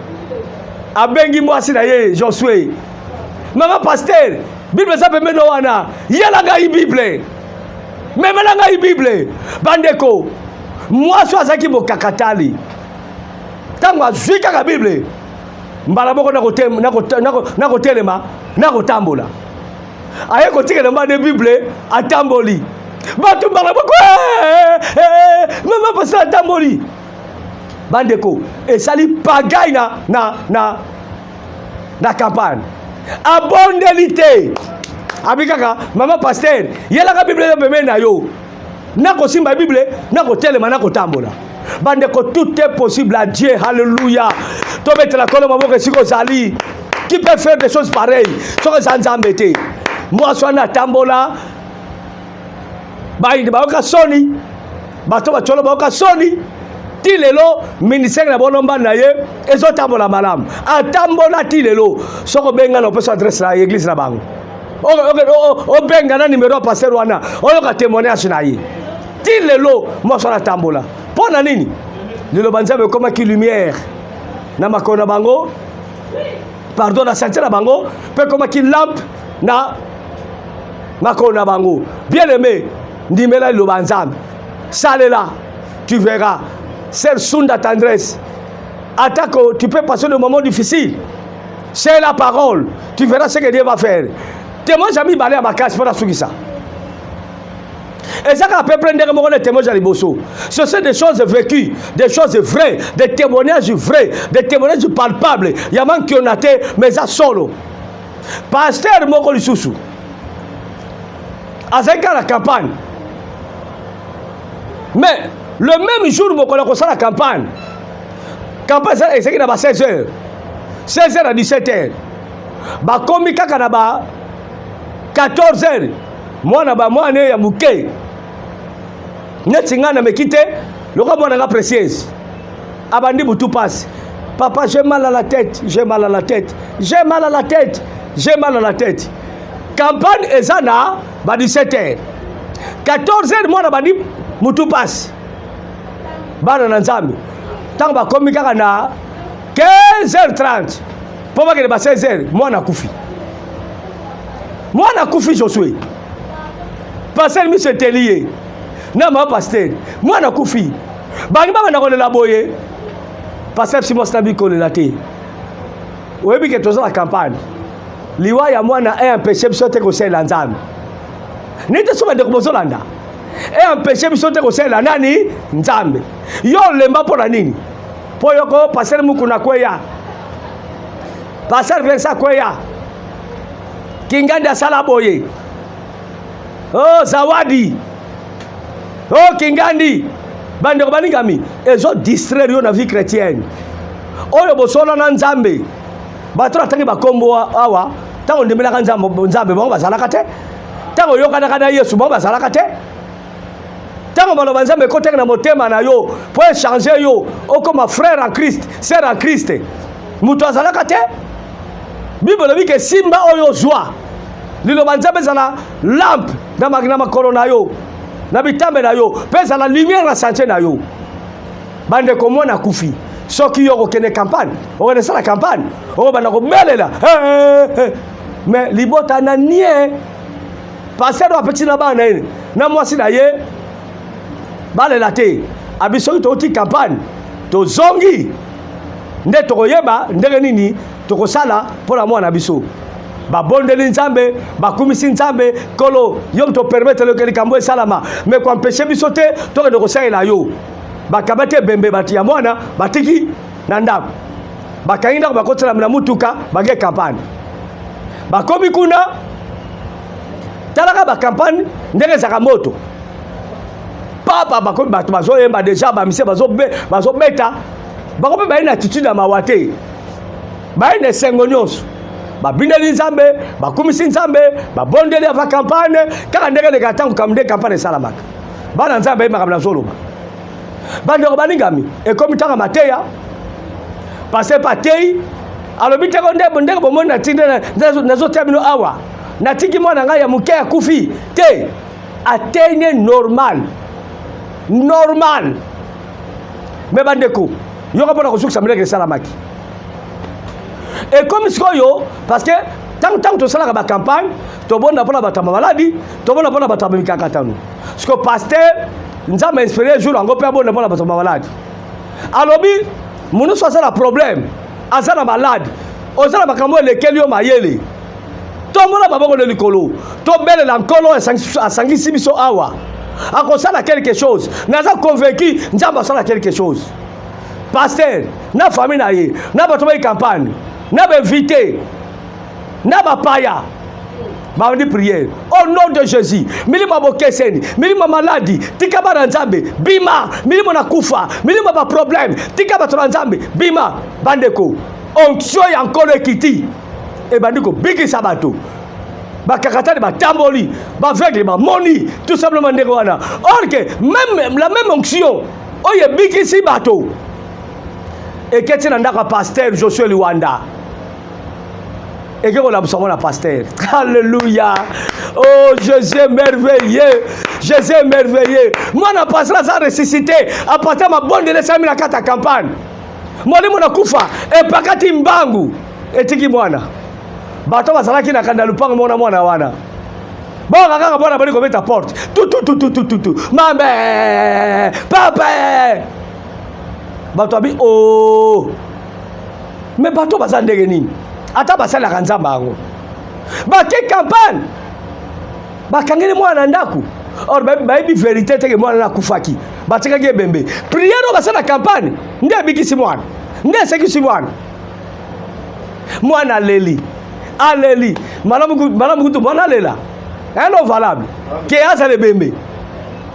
Abengi mwasi na ye Josue: "Mama pasteur, Bible eza pembeni wana, yela ngai Bible, memela ngai Bible." Bandeko, mwasi oyo azalaki mokakatali, ntango azwi kaka Bible, mbala moko nakotelema, nakotambola, aye kotikela mba nde Bible, atamboli. Bato mbala moko: eh, eh, mama pasteur atamboli." Bandeko, esali pagaille na campagne. Abondeli te, abi kaka: "Mama pasteur, yelaka Bible eza pembeni na yo." Nakosimba Bible, nakotelema, nakotambola. Bandeko, tout est possible à Dieu. Halleluya, tobetela Kolo maboko esika ozali. Qui peut faire des choses pareilles soki eza Nzambe te? Mwasi wana atambola, bayindi bayoka soni, bato batiolo bayoka soni. Ti lelo ministère na bono mbali na ye ezotambola malamu. Atambola ti lelo. Soki obenga na opesa adresse na église na bango, obenga na numéro ya pasteur wana, oyoka témoignage na ye. Ti lelo mwasi wana atambola. Mpo na nini? Liloba Nzambe ekomaki lumière na makolo na bango, pardon, na sentier na bango, mpe ekomaki lampe na makolo na bango. Bien aimé, ndimela liloba Nzambe, salela, tu verras. Sœur Sunda Tendresse, atako tu peux passer des moments difficiles, c'est la parole, tu verras ce que Dieu va faire. Témoignage ya mibale ya makasi mpo nasukisa eza kaka peu près ndenge moko na témoignage ya liboso. Ce sont des choses vécues, des choses vraies, des témoignages vrais, des témoignages palpables ya mankiona te, mais eza solo. Pasteur moko lisusu azalaki kaka na campagne, mais le même jour mokolo ya kosala campagne, campagne ezalaki na ba 16 heures, 16 heures à 17 heures, bakomi kaka na ba 14 heures, mwana bamwana ya moke neti ngai nameki te lokola mwana nga Précieuse abandi butu pasi: "Papa, j'ai mal à la tête, j'ai mal à la tête, j'ai mal à la tête, j'ai mal à la tête." Campagne eza na ba 17 heures, 14 heures mwana bandi Mutu pasi. Bana na Nzambe. Ntango bakomi kaka na 15h30 mpo bakende ba 16h, mwana akufi. Mwana akufi Josue. Pasteur miso eteli ye. Na mama pasteur, mwana akufi. Bangi babanda kolela boye. Pasteur Simon Sinabi kolela te. Oyebi ke toza na campagne. Liwa ya mwana e empêche biso te kosalela Nzambe. Nete so bandeko bozolanda. E empêche biso te kosalela nani? Nzambe. Yo olemba mpo na nini? Mpo yoko pasteur Mukuna kweya. Pasteur Vincent kweya. Kingandi asala boye. Oh Zawadi. Oh Kingandi. Bandeko balingami, ezo distraire yo na vie chrétienne. Oyo bosola na Nzambe. Bato atangi bakombo awa, ntango ondimelaka Nzambe, Nzambe bango bazalaka te. Ntango oyokanaka na Yesu bango bazalaka te. Ntango maloba Nzambe ekotaki na motema na yo mpo echange yo, okoma frère en Christ, sœur en Christ. Moto azalaka te. Bible elobi ke simba oyo ozwa liloba Nzambe ezala lampe na makolo na yo na bitambe na yo mpe ezala lumière na sentier na yo. Bandeko, mwana akufi, soki yo okokende campagne, okende sala campagne, okobanda kobelela hey, hey, hey. Mais libota na nie pasteur apekisi na bana ye na mwasi na ye balela te, abi soki touti campagne tozongi nde tokoyeba ndenge nini tokosala mpo na mwana biso. Babondeli Nzambe, bakumisi Nzambe, Nkolo yo moto permettre loke likambo esalama, mais koempêche biso te tokende kosalela yo. Bakabati ebembe bato ya mwana batiki na ndako, bakangi ndako, bakotela na mutuka, bake campagne. Bakomi kuna, talaka ba campagne ndenge ezalaka moto papa, bakomi bato bazoyemba deja, bamisie bazobeta, bango mpe baye na attitude ya mawa te, baye na esengo nyonso, babindeli Nzambe, bakumisi Nzambe, babondeli ava campagne, kaka ndenge eleka ntango nde campagne esalamaka. Bana Nzambe bayebaka nazoloba. Bandeko balingami, ekomi ntango mateya, pasteur patei alobi teko nde ndenge bomoni natindi nazotia bino awa, natiki mwana ngai ya moke akufi te, atei normal normal. Me bandeko, yoka mpona kosukisa ndenge esalamaki. Ekomi sikoyo parce que ntango tosalaka ba campagne, tobonda mpona bato ya maladi, tobonda mpona bato ya mikakatano. Siko pasteur Nzambe inspiré jour yango mpe abonda mpona bato ya maladi. Alobi monusu aza na problème, aza na maladi, oza na makambo elekeli yo mayele, tombola maboko na likolo, tobelela Nkolo asangisi biso awa, akosala quelque chose. Naza convaincu Nzambe asala quelque chose. Pasteur na famille na ye, na bato bai campagne, na bainvité, na bapaya, bandi prière au nom de Jésus. Milimo ya bokeseni, milimo ya maladi, tika bana Nzambe bima, milimo na kufa, milimo ya baproblème, tika bato na Nzambe bima. Bandeko, onction ya Nkolo ekiti, ebandi kobikisa bato, bakakatani batamboli, baveugle bamoni, tout simplement ndenge wana. Or que même la même onction oyo ebikisi bato eketi na ndako ya pasteur Josué Liwanda, eke kolamusa mwana pasteur. Alléluia, oh Jésus est merveilleux, Jésus est merveilleux. Mwana pasteur aza ressuscité à partir ya mabondeli esalami na kati ya campagne. Molimo na kufa epakati mbangu, etiki mwana. Bato bazalaki na kanda lupango, mona mwana wana bonga kaka mwana bali kobeta porte tutututututu, mame papa, bato abi o me bato baza ndenge nini? Ata basalaka Nzambe yango, bake campagne, bakangeli mwana na ndako, or bayebi vérité teke mwana nakufaki, batikaki ebembe. Prière oyo basala campagne nde ebikisi mwana, nde esekisi mwana. Mwana aleli, aleli malamu kutu mwana alela eno valable ke azala ebembe.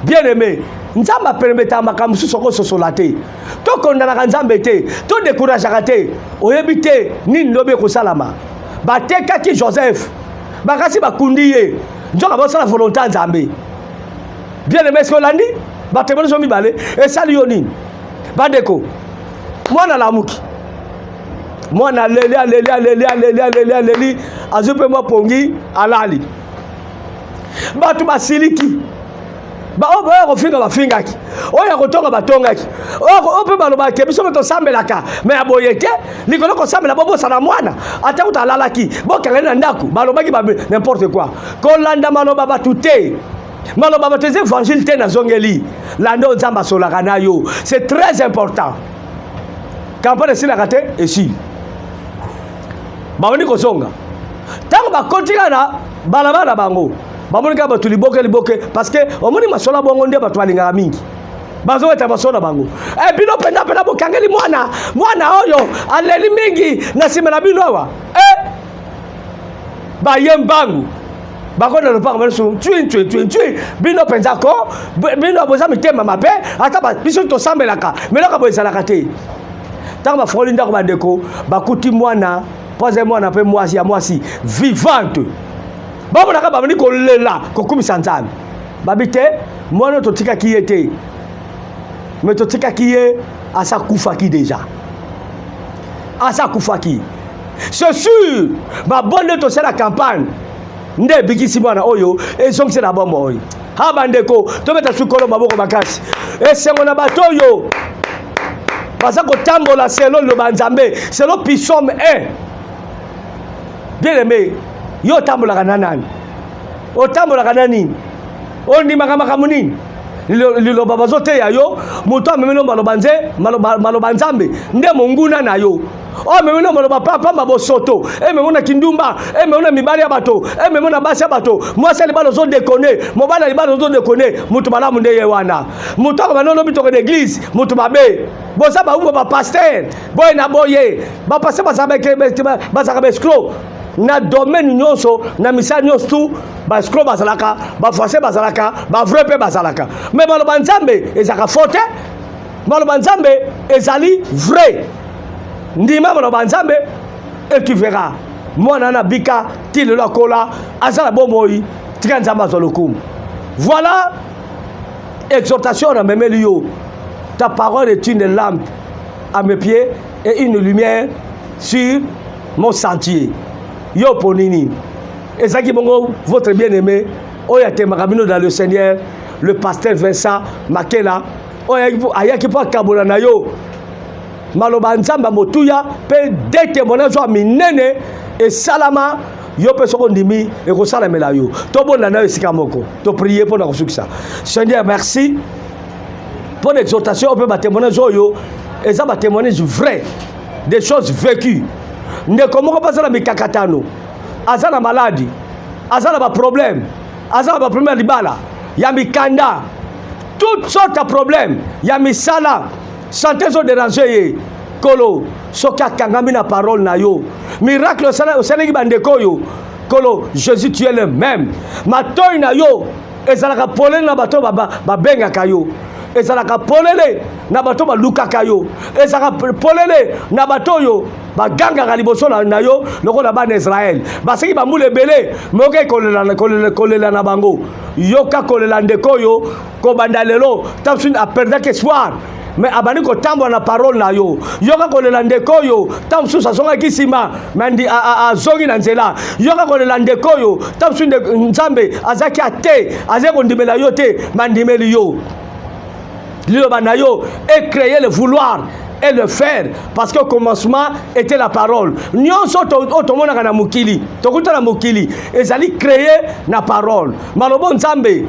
Bien aimé, Nzambe apermetaka makambo mosusu okososola te. Tokondanaka Nzambe te, todécourageaka te, oyebi te nini lobi ekosalama. Batekaki Joseph, bakasi bakundi ye, nzoka basala volonté ya Nzambe. Bien aimé, eske olandi bato nyonso mibale esali yo nini? Bandeko, mwana alamuki, mwana aleli, aleli, aleli, aleli, aleli, aleli, azwi mpe mwa pongi, alali. Bato basiliki. Baoyo boya kofinga bafingaki, oyo ya kotonga batongaki, oyo mpe balobaka ke biso mpe tosambelaka, me ya boye te. Likolo kosambela bobosana mwana ata kuta alalaki, bokangani na ndako, balobaki n'importe quoi. Kolanda maloba bato te, maloba bato eza évangile te. Nazongeli, landa oyo Nzambe asolaka na yo, c'est très important. Campagne esilaka te, esili, babandi kozonga. Ntango bakoti kaka na balabala na bango, bamoni kaka bato liboke liboke, parce que omoni masolo bongo nde bato balingaka mingi, bazobeta masolo na bango. E bino mpenza mpenza bokangeli mwana, mwana oyo aleli mingi na nsima na bino awa. E baye mbangu, bakona lopango balisu ntwi ntwi ntwi ntwi. Bino mpenza ko bino boza mitema mabe, ata biso tosambelaka, meloko boye ezalaka te. Ntango bafongoli ndako, bandeko, bakuti mwana, mpo azali mwana mpe mwasi ya mwasi vivante. Bamonaka, babandi kolela, kokumisa Nzambe. Babi te, mwana oyo totikaki ye te, me totikaki ye asa akufaki déjà, asa akufaki, c'est sûr. Babonde tosala campagne nde ebikisi mwana oyo, ezongisi na bombo oyo. Ha, bandeko, tobeta sukolo maboko makasi. Esengo na bato oyo baza kotambola selon liloba Nzambe, selon Psaume 1. Bien aimé, yo otambolaka na nani? Otambolaka na nini? Ondimaka makambo nini? Liloba bazoteya yo, moto amemeli yo maloba nze maloba Nzambe nde monguna na yo. Oyo amemeli yo maloba pamba, bosoto, ememi na kindumba, ememi na mibali ya bato, ememi na basi ya bato. Mwasi ya libala ozodekone, mobali ya libala ozodekone. Moto malamu nde ye wana. Moto akobanda olobi tokende église, moto mabe. Boza bauba bapasteur boye na boye, bapasteur bazalaka baescroc na domaine nyonso, na misala nyonso tu. Baescroc bazalaka, bafrançais bazalaka, bavrai mpe bazalaka. Mais maloba Nzambe ezalaka faux te, maloba Nzambe ezali vrai. Ndima maloba Nzambe et tu verras. Mwana na bika ti lelo, akola, aza na bomoi. Tika Nzambe azwa lokumu. Voilà exhortation na memeli yo: ta parole est une lampe à mes pieds et une lumière sur mon sentier. Yo mpo nini ezalaki bongo? Votre bien-aimé oyo atemaka bino dans le Seigneur, le pasteur Vincent Makela, oyo ayaki mpo akabola na yo maloba Nzambe ya motuya mpe de témoignage ya minene esalama. Yo mpe soki ondimi, ekosalamela yo. Tobonda na yo esika moko, toprie mpo na kosukisa. Seigneur, merci mpo na exhortation oyo mpe batémoignage oyo eza batémoignage vrai, des choses vécues. Ndeko moko mpe aza na mikakatano, aza na maladi, aza na baproblème, aza na baproblème ya libala, ya mikanda, toutes sortes ya problème ya misala, santé ezodérange ye. Kolo, soki akangami na parole na yo, miracle osalaki bandeko oyo. Kolo Jésus, tu es le même. Matoi na yo ezalaka polele na bato babengaka yo, ezalaka polele na bato balukaka yo, ezalaka polele na bato oyo bagangaka liboso na yo. Lokola bana Israele baseki bambula ebele, moyoki kolela na bango. Yoka kolela ndeko oyo kobanda lelo. Ntango aperdaki espoir, mais abandi kotambola na parole na yo. Yoka kolela ndeko oyo. Ntango mosusu azongaki nsima, mais azongi na nzela. Yoka kolela ndeko oyo. Ntango mosusu Nzambe azalaki ate azali kondimela yo te, mais andimeli yo. Liloba na yo ecréer le vouloir et le faire, parce que au commencement était la parole. Nyonso oyo tomonaka na mokili, tokuta na mokili, ezali créé na parole, malobo Nzambe.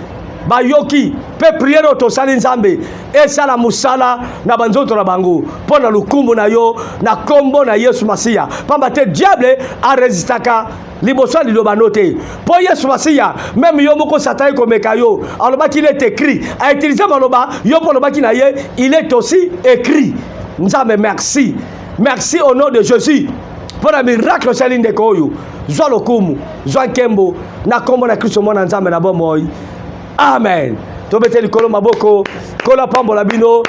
Bayoki mpe prière oyo tosali, Nzambe esala mosala na banzoto na bango mpo na lokumu na yo, na nkombo na Yesu Masiya. Pamba te diable arésistaka liboso ya liloba no te. Mpo Yesu Masiya, même yo moko Satan ekomeka yo, alobaki: "Il est écrit." Autilize maloba yo mpo alobaki na ye: "Il est aussi écrit." Nzambe, merci, merci au nom de Jésus mpo na miracle osali ndeko oyo. Zwa lokumu, zwa nkembo na nkombo na Kristo, mwana Nzambe na bomoi. Amen. Tobete likolo maboko. Kola pambola bino.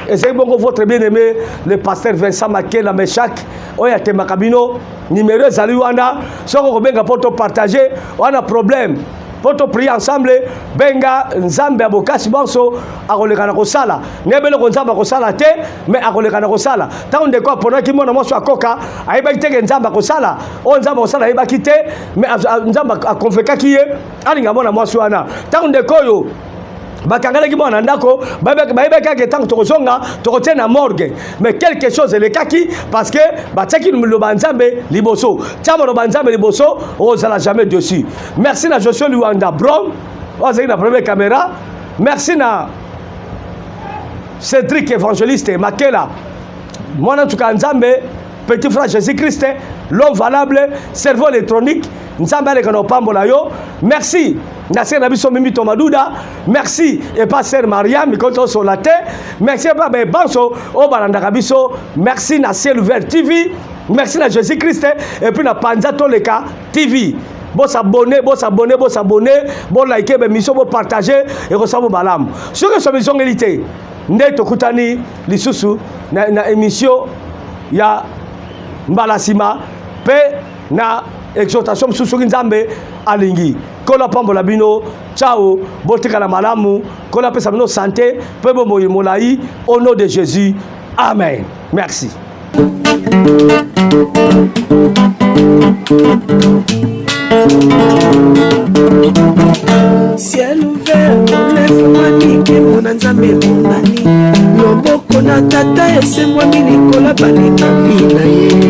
Ezali bongo votre bien aimé, le pasteur Vincent Makela Meshak, oyo atemaka bino. Numéro ezali wana, soki okobenga mpo topartage wana problème, mpo toprie ensemble, benga. Nzambe ya bokasi bonso akoleka na kosala. Nayeba eloko Nzambe akosala te, mais akoleka na kosala. Ntango ndeko aponaki mwana mwasi akoka, ayebaki te ke Nzambe akosala oyo Nzambe akosala. Ayebaki te, mais Nzambe akonvekaki ye alinga mwana mwasi wana. Ntango ndeko oyo Bakangalaki mwana na ndako, bayebaki kaka ntango tokozonga tokotia na morgue. Mais quelque chose elekaki parce que batiaki liloba Nzambe liboso. Tia maloba Nzambe liboso, okozala jamais dessus. Merci na Joshua Luanda Brom oyo azalaki na première caméra. Merci na Cédric Évangéliste Makela, mwana ntuka Nzambe, petit frère Jésus Christ, l'homme valable, cerveau électronique. Nzambe aleka na opambola yo. Merci na sere na biso Mimi Tomaduda. Merci epa sere Mariam mikolo tosola te. Merci epa baebanso oyo balandaka biso. Merci na Ciel Ouvert TV, merci na Jésus Christ, et puis na Panza Toleka TV. Bosabone, bosabone, bosabone, bolike baémission, bopartage, ekosala bo malamu. Soki somi ezongeli te, nde tokutani lisusu na émission ya mbala nsima mpe na exhortation mosusu soki Nzambe alingi. Nkolo apambola bino. Ciao, botikala malamu. Nkolo apesa bino santé mpe bomoi molai au nom de Jésus. Amen. Merci. Ciel ouvert, olefungwami, nkembo na Nzambe ebongani, loboko na Tata esembwami likolo balingami na ye.